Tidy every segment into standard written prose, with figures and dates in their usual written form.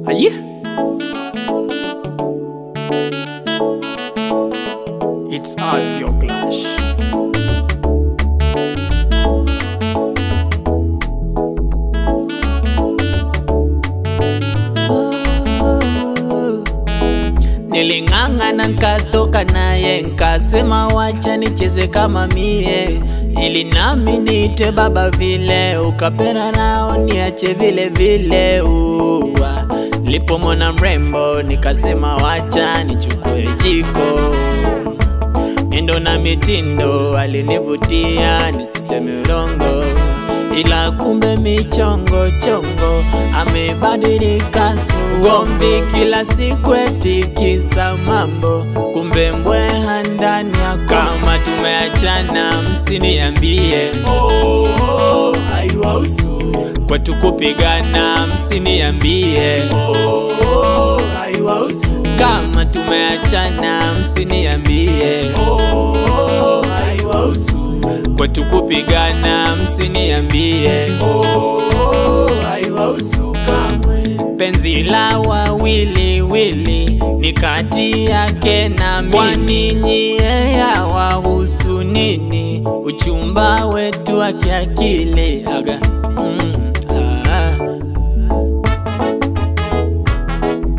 Aye. It's Azio Clash. Niling'ang'ana nkatoka naye, nkasema wacha nicheze kama mie, ili nami niitwe baba vile, ukapera nao niache vile vile. Uwa nilipomwona mrembo nikasema wacha nichukue jiko, miendo na mitindo alinivutia nisiseme urongo, ila kumbe michongo chongo amebadilika sura. Kila siku eti kisa mambo, kumbe mbweha ndani ya kama tumeachana msiniambie. Oh, oh, haiwahusu. Kwetu kupigana msiniambie. Oh, oh, haiwahusu. Kama tumeachana msiniambie. Oh, oh, haiwahusu. Kwetu kupigana msiniambie. Oh, oh, haiwahusu kamwe. Penzi la wawili wili ni kati yake na mimi, kwani nyie yawahusu nini? Uchumba wetu wa kiakili aga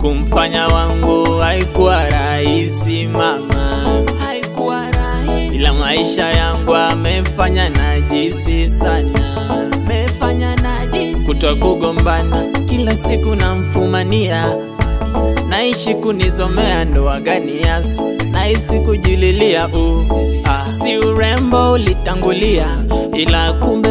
Kumfanya wangu haikuwa rahisi mama, haikuwa rahisi, ila maisha yangu amefanya najisi sana, amefanya najisi. Kutwa kugombana kila siku namfumania, naishi kunizomea ndoa gani yasa, naishi kujililia si urembo ulitangulia, ila kumbe